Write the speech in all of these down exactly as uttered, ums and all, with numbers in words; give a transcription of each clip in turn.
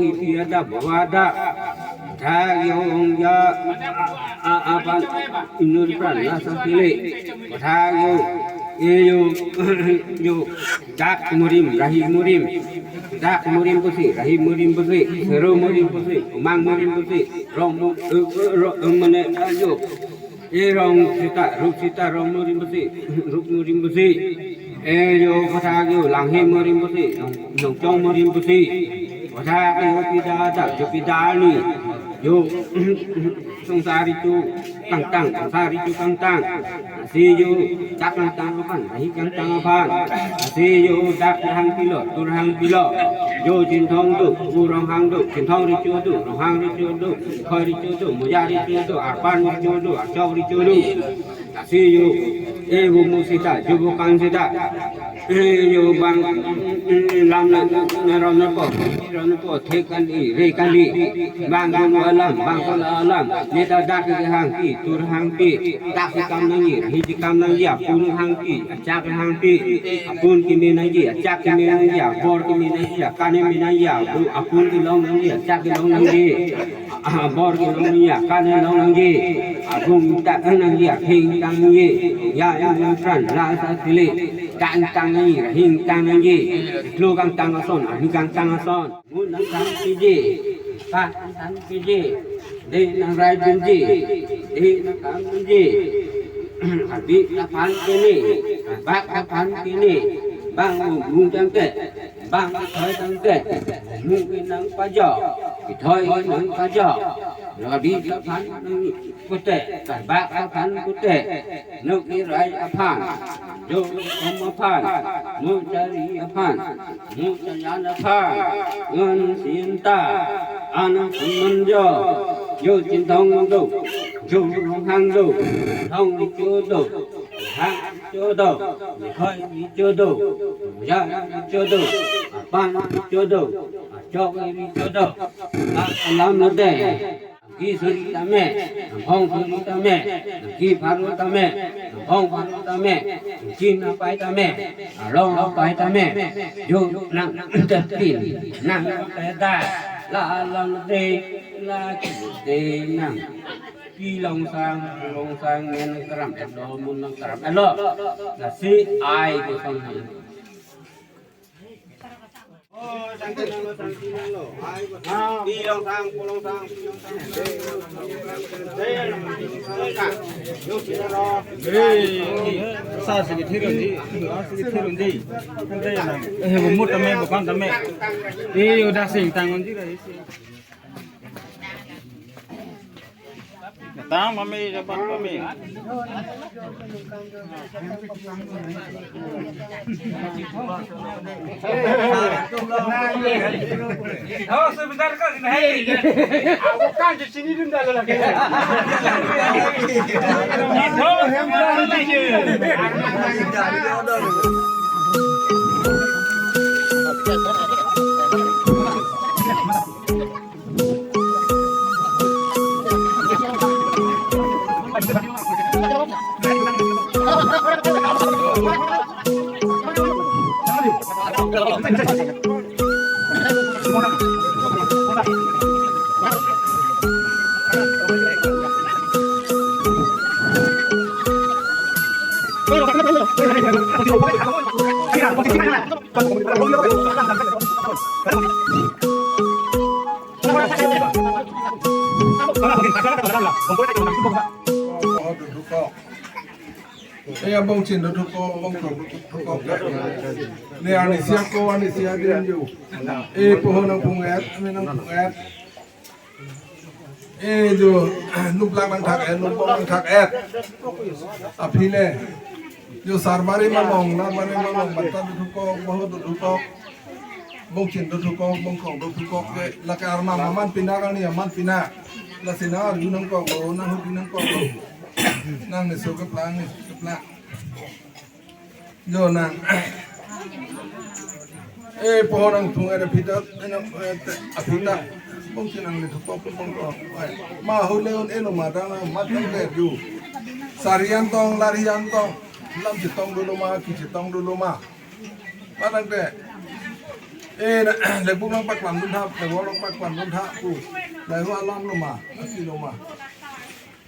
hipi adap, baba adap. Pathak yo ong ja, a, a, aphan inut apran lasa kele. Pathak yo, e yo, yo, dak murim, rahi murim. Dak murim pusi, rahi murim pusi, sero murim pusi, umang murim pusi, rong mu-, eh, eh, ro-, eh, mane, eh, yo. E rong sita, rup sita rong murim pusi, rup murim pusi. E yo pathak yo langhe murim pusi, nong, nongchong murim pusi. Pathak yo pida dak, yo pida ni. Yo songsar richo kangtang, songsar richo kangtang. Lasi yo dak kangtang aphan, rahi kangtang aphan. Lasi yo dak Ronghang pilo, Ronghang pilo. Yo Chinthong do, Ronghang do, Chinthong richo do, Ronghang richo do. Khoi richo do, moja richo do, arpan richo do, achok richo do. Lasi yo, e humu sita, jubukang sita. E yo bang, mm, mm, lam na, na ron na po, ron na po, thek kali, re kali. Bang kono alam, bang kono alam. Neta dak kehangpi, Ronghangpi. Dak si kam nangji, rahi si kam nangji, apun hangpi, achak hangpi. Apun keme nangji, achak keme nangji, abor keme nangji, akane me nangji, abu, apun kelong nangji, achak kelong nangji. Ah, bor kelong nangji, akane long nangji, agung ta nangji, akhing tang nangji, ya yang yang pran lasa kele, kangtang nangji, rahi kangtang nangji, klo kangtang ason, rahi kangtang ason. Mo nangkang piji, pa nangkang piji, de nang rai dunji, de nangkang dunji, abi aphan kene, bak aphan kene, bang mo bung jangke. Bang kethoi tangte, mo ke nangpajok, kethoi nangpajok. Rabi aphan nangpute, karbak aphan pute, nok irai aphan, jo om aphan, mo chari aphan, mo chayan aphan, ngan sinta, anang manjo, jo Chinthong do, jo Ronghang do, thong richo do, hang richo do, khoi richo do, moja richo do, apang richo do, achok richo do. Alam lote, ki suri tame, ampong suri tame, ki pharo tame, ampong pharo tame, ki napai tame, arong apai tame, jo nang terpin, nang peda, la alam lote, la kite nang. Pi longsang, longsang, ngen nangkaram etlo, mun nangkaram etlo. Lasi ai kosong nang. Pi longsang, pu longsang, pi longsang. Hei, sa si kithir unji, sa si kithir unji. Eh, bu mut tame, bu kan tame. Eh, udah sing tangan ji dah isi. Datang mami, dapat mami. Oh, sebentar kan, sini. Aku kan di sini dulu dah lagi. Oh, sebentar lagi. Ei, abang chin do thupo, abang kro do thupo. Ne ani sia ko, ani sia din ju. Ei, pohon nangpung et, ami nangpung et. Eh, jo, nuplang nangthak-et, nuplang nangthak-et. Aphi le. Jo, Sarbari malong, Larbari malong, banta dothukok, bahut dothukok. Bongchin dothukok, bongkong dothukok ke. Lake arnam aman pina kali, aman pina. Lasi nang arju nangkoklo, nanghudi nangkoklo. Nangneso keplang, neso keplang. Jo nang. Eh, pohor nangthung-et aphi ta, eh, no, eh, te, aphi ta. Bongchin nanglethukok, bongkong. Eh, ma hule un-elo ma dang, ma dang le ju. Sari an tong, lari an tong. Lam chetong dolo ma, ke chetong dolo ma. Ma dang te. Eh, na, le bung nangpaklamdun tha, le bung nangpaklamdun tha pu. Lahei alam lo ma, asi lo ma.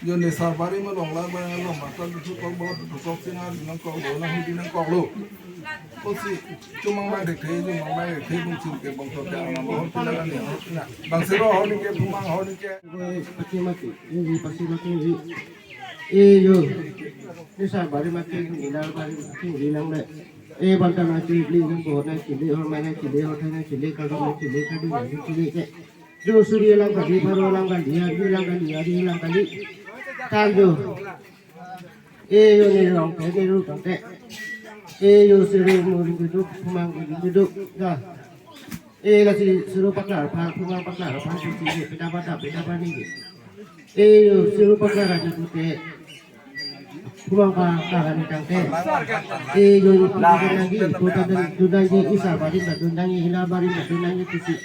Jo ne Sarbari malong, Larbari malong, banta dothukok, bahut dothukok, si nang arju nangkoklo, nanghudi nangkoklo. Kosi, chomang mang thekthe, chomang mang thekthe, bongchin ke bongkok ke, arnam ahorpina, arni ahorpina. Bang siro ahorni ke, phumang ahorni ke. Pasi mati, ini pasi mati, ini. Eh, jo. Ne Sarbari mati, ne Larbari mati, ini nang le. Eh, banta mati, ini, ini, bahut nangchele, hormai nangchele, horthai nangchele, kardom nangchele, kardom nangchele ke. Jo suri alam kali, pharo alam kali, arni alam kali, arni alam kali. Tang jo. Eh, jo ne rong te, ne ru tang te. Eh, jo suri muring keduk, phumang muring keduk. Dah. Eh, lasi suri paklar aphan, phumang paklar aphan, suri suri, peta pata, peta pani ke. Eh, jo suri paklar aphan pute. Phumang paklar aphan tang te. Eh, jo ipu dun nangji, ipu dun nangji, Sarbari dun nangji, Larbari dun nangji pusi.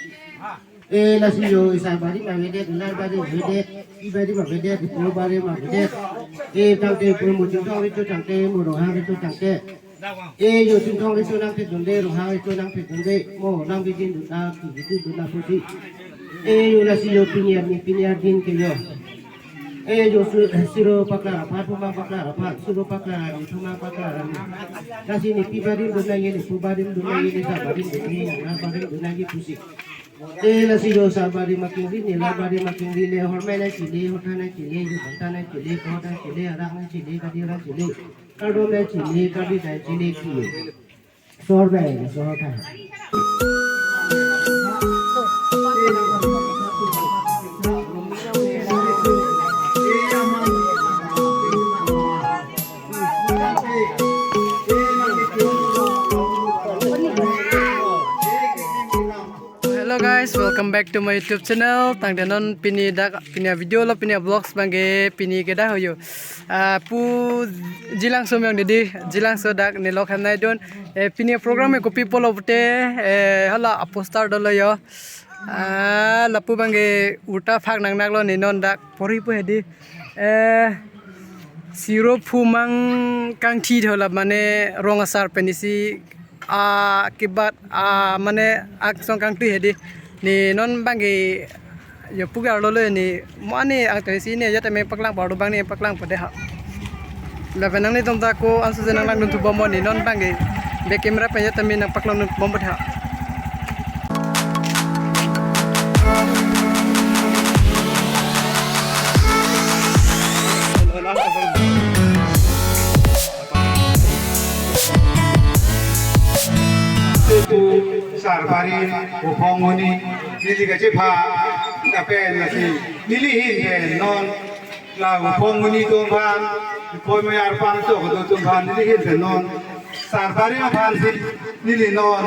Eh, lasi jo Sarbari ma avedet, Larbari avedet, Pibari ma avedet, Pubari ma avedet. Eh, tang te pu mo chingthong recho tang te, mo ronghang recho tang te. Eh, jo chingthong recho nangpedunde, ronghang recho nangpedunde, mo nangbidindun nang, kebidindun nang pusi. Eh, jo lasi jo pini arni, pini adin ke jo. Eh, jo su-, suri paklar aphan, phumang paklar aphan, suri paklar arni, phumang paklar arni. Lasi ne Pibari dun nangji, ne Pubari dun nangji, ne Sarbari dun nangji, ne Larbari dun nangji pusi. Eh, lasi jo Sarbari ma kingri, ne Larbari ma kingri le, hormai nangchele, horthai nangchele, jo banta nangchele, kehot nangchele, arak nangchele, kadi nangchele, kardom nangchele, kadi nangchele ke. Sorbai, sorbai. Hello guys, welcome back to my YouTube channel. Tangte non pini dak, pini video lo, pini vlogs abang ke, pini ke dak ho jo. Ah, pu Jilangso meyong didi, Jilangso dak ne lok hem nai dun. Eh, pini program ke kopi pulo pute, eh, hala a poster dolo jo. Ah, lapu abang ke urta phak nang naklo, ne non dak porhi pu hedi. Eh, suri phumang kangthi thola mane rong asar pensi, ah, kebat, ah, mane angsong kangtui hedi. Ne non abang ke jo pu arlo lo ne, mo ani angtui si ne ajat me paklang parlo abang ne paklang pade ha. Lapen nanglitum ta ko ansu je nanglangdun thubom mo, ne non abang ke back camera pen ajat me nangpaklangdun bom pade ha. Pu Sarbari, Buphong Muni, neli kachepha, lapen lasi neli ahin pen non la Buphong Muni atum aphan, Buphong Muni arpang chok atum aphan neli ahin pen non Sarbari aphan si neli non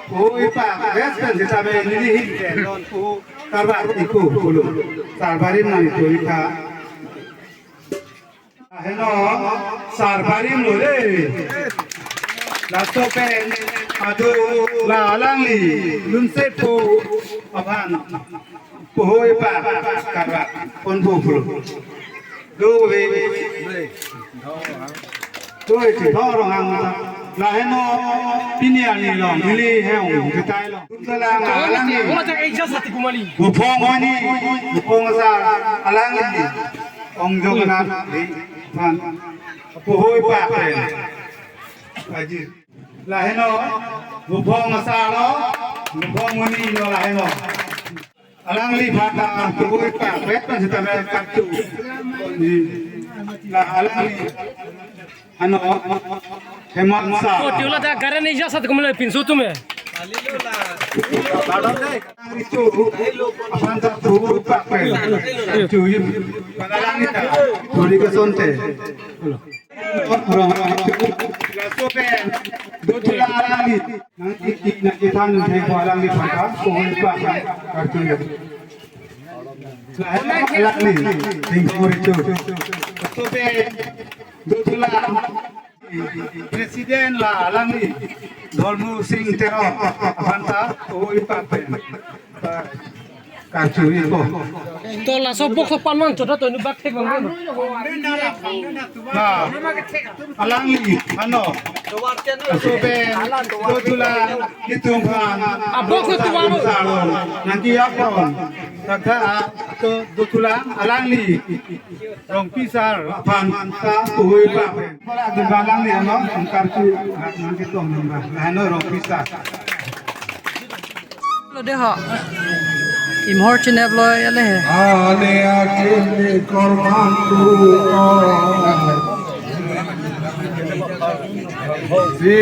pu ipak res pen sitame neli ahin pen non pu karbat iku pulo. Sarbari nang iku ika. Heno, Sarbari lo de. Laso pen adu la alangli lunse po aphan pohoi pa karbat pon po pulo. Do ve. Do iti thorong ang. Laheno pini ani long, neli hem ketai long. Tun kalang alangli. Buphong Muni, Buphong Asar alangli. Ong jong na di pan pohoi pa pen. Aji. Laheno Buphong Asar lo, Buphong Muni lo laheno. Alangli phata pohoi pa pen sitame kartu. Di la alangli. Ano, Hemant Sar. Oh, tiula ta garan ija sat kumle pinso tume. Richo, aphan ta thu pak pen. Chuhim, panalang nita, thuri ke sonte. Laso pen, Dothulang alangli. Nangki, nangkethan thengpo alangliphan ta, oi pak pen, karchu. Alangli, thengpo richo. Laso pen, Dothulang. President la alangli Dharma Sing Teron aphan ta oi pak pen karchu-ipo. To laso box pan man chota to nu bak thek bang. Na alangli ano. Laso pen Dothulang ilitum aphan. A box to wan. Nangki apon. Tata to Dothulang alangli. Rongpi sir aphan ta oi pak pen. Pala de balang ni ano, karchu nangketong nang ba. Ano Rongpi sir. Lo de ho. Imhor chinep lo ya le he. Ale akin ni korman tu. Si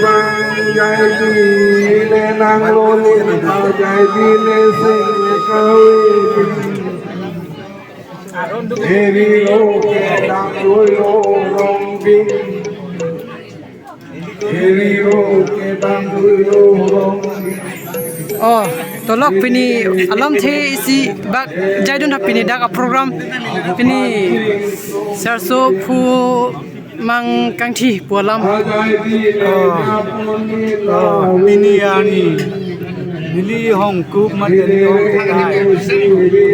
bang jai di le nang lo ni jai di le sing kawi. Eri lo ke dam dui lo rong bing. Eri lo ke dam dui lo rong bing. Oh, tolok pini alam the isi bak jaidun ha pini dak a program pini sarso phu mang kangthi pu alam. Oh, oh, pini arni neli hongkup mate neli hongkup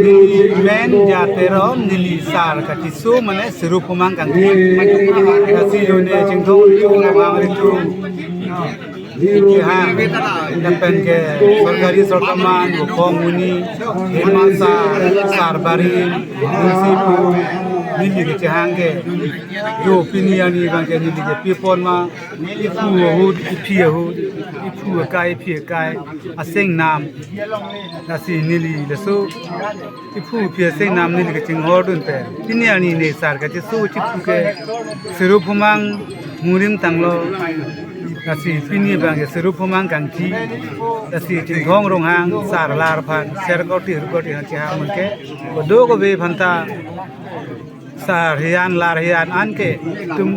neli men jatero neli sar kachiso mane Seru Phumang kangthi. Lasi jone chingthong chingthong abang ritu. Iki ha, lapen ke sorkari sorkaman, bokong muni, hemasa, sarbari, musi pu, neli kechehang ke. Jo pini arni abang ke neli kepipon ma, iphu ahut, iphi ahut, iphu akai, iphi akai, aseng nam, lasi neli laso, iphu iphi aseng nam neli kachinghor dun pen. Pini arni ne sar kachiso chiphu ke Seru Phumang murim tanglo, lasi pini abang ke Seru Phumang kangthi, lasi Chinthong Ronghang sar lar aphan, ser koti, ru koti hang chehang man ke, kodo kove aphan ta, sar hian lar hian anke tum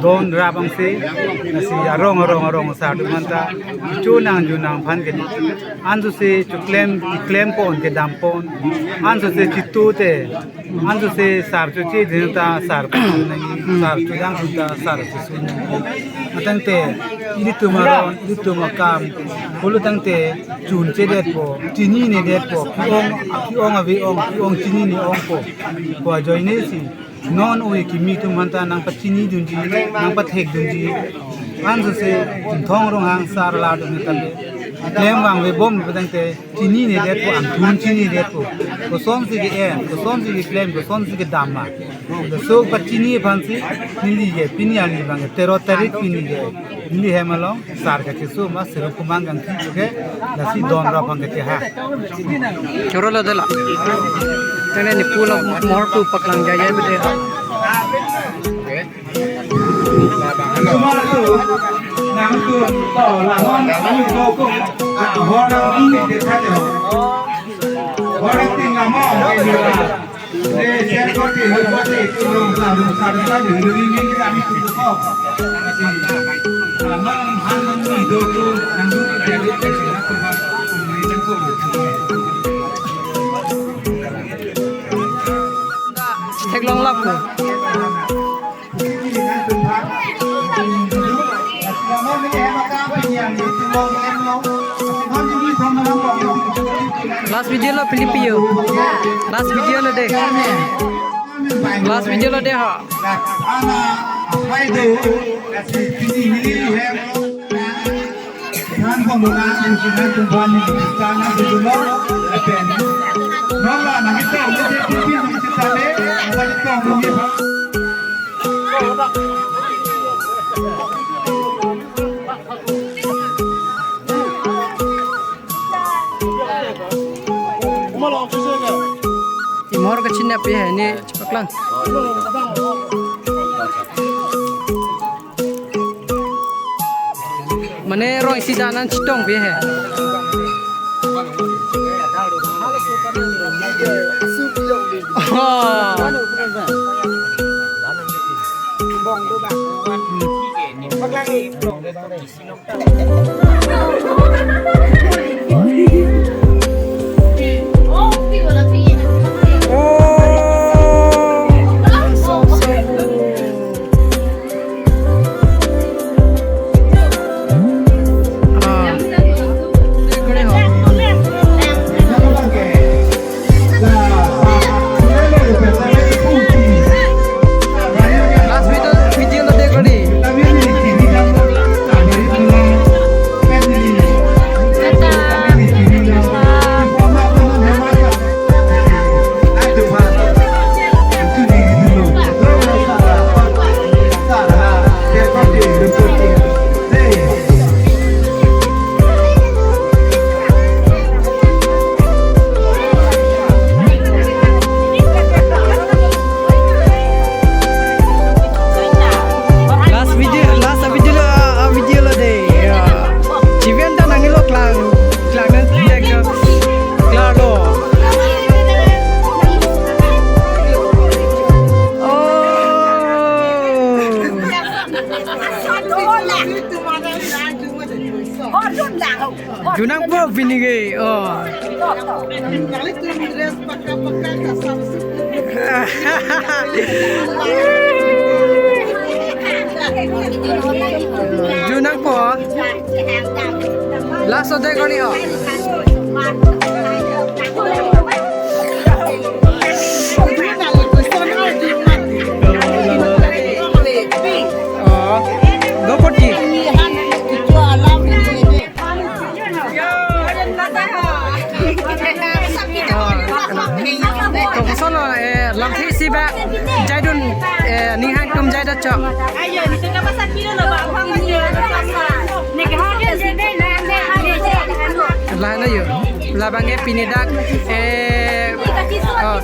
don rap angse, lasi arong arong arong sar atum aphan ta chonang junang aphan ke ansose choklem keklem pon kedam pon, ansose chito te, ansose sar choche din ta sar pon nangji, sar chodang din ta sar chosun nangji. Atangte ilitum aron, ilitum akam, pulotangte chunchedetpo, chininedetpo, pi-ong, pi-ong ave ong, pi-ong chinine ongpo. Ko ajoine si non ove kimi atum aphan ta nangpachini dunji, nangpathek dunji. Ansose Chinthong Ronghang sar lar atum aphan ta le klem vangve bom pu tangte chininedetpo, angthun chinidetpo. Kosonsi ke-en, kosonsi keklem, kosonsi kedam ma. Laso pachini aphansi neli ke pini arni abang ke tero tarik pini ke neli hem along sar kachiso ma Seru Phumang kangthi ke, lasi don rap aphan kachehang. Choro lo dela. Tene ni pulo mohor tu paklang jaya bede. Cuma tu, nang tu, to, lahon, ayu, koko, ah, horang ini kita tu. Horang tinggal mau, ini lah. Theklong lap ko. Last video lo Philippi yo. Last video lo de. Last video lo de ha. Imor kachinep ya ini cepat lang. Ne rong isi dan an chetong pi he. Oh. Last video, video lo dek kali. Last video, last video lo, ah, video lo dei. Ya. Chiven ta nangilo klang, klang na dia ke. Klang lo. Oh. Junang po binigay. Oh. Junang po. Last o dek kali o. Oh, dopoti. To kosonlo, eh, lamthe isi bak jaidun, eh, ninghang atum jaidet chok. Lahai na yo. Labang ke pini dak, eh, oh,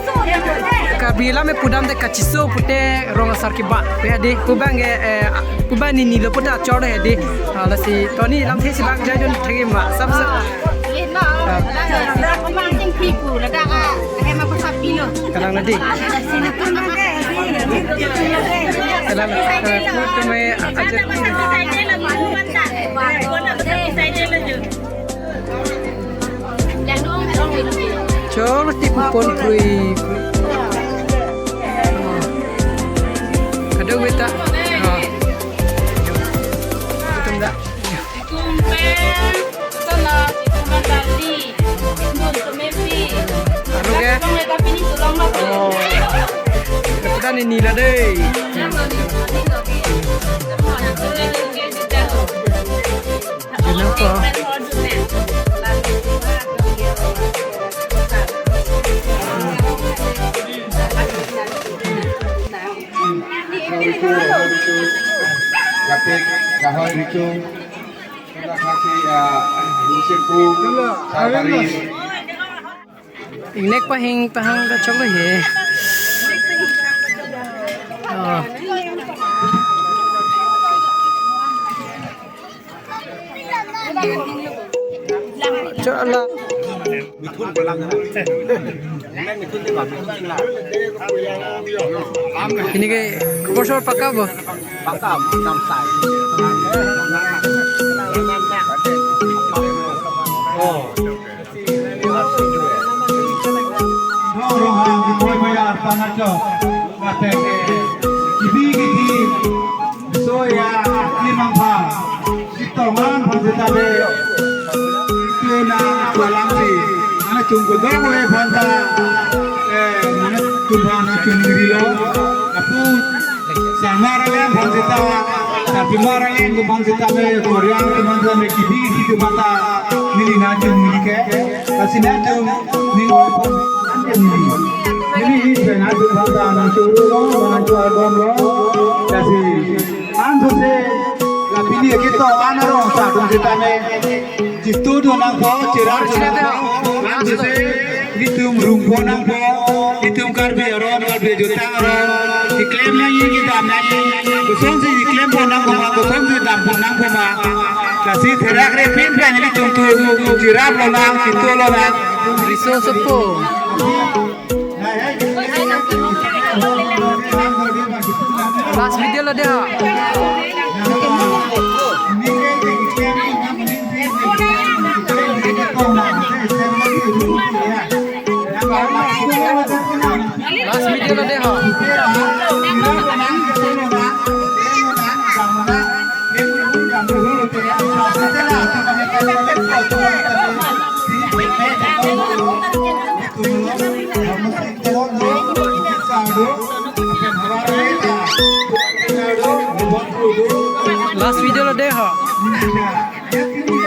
Karbi alam me pudam de kachiso pute rong asar kebat. Ya dei, pu abang ke, eh, pu abang nini lo puta chor ya dei. Ah, lasi to ni lamthe isi bak jaidun thagi ma. Sab sab. Kalang na dei. Kalang, eh, pu tu me ajat. Chor ti pupon krui. Ada weta. Itum da. Itum pen, salad, itum tali, itum tomato. Aro ke? Itum le tapi ni tulong ma. Oh. Kita ni nila dei. Kenapa? Kapik, kahoi, richung, terima kasih, ya, Ibu Singku, Sabari. Ingnek pahing pahang kachok lo he. Oh. Chok la. Ini ke kosor paka bo? Paka, dam sai. Oh. Rohang kipoi maya artang achok. Kate ke. Kibi kiti. Soya, kimang pha. Sitong an pha seta be. Kena kualam si. Ana chungko dong we pha ta. Eh, mana tumpha na chungri lo. Apu. Sangmar aleng phan seta, Sangmar aleng ke phan seta me, Korean ke phan seta me, kibi kibi ke phan ta, neli nangchung neli ke, lasi nangchung, neli phan, neli hi se nangchung phan ta, nangchung lo, nangchung agom lo, lasi, anso se, la pini ke to, an arong sa, phan seta me, Chistu do nangpo, chirap do nangpo, lam sese, nelitum rungpo nangpo, nelitum Karbi aron, Karbi ajutang aron, keklem nangji kedam nangji, kosonsi keklempo nangpo ma, kosonsi dampo nangpo ma. Lasi therakre pinpen nelitum tu, chirap lonang, chistu lonang. Riso sopo. Last video lo dei ha. Last video lo dei ha. Last video lo dei ha.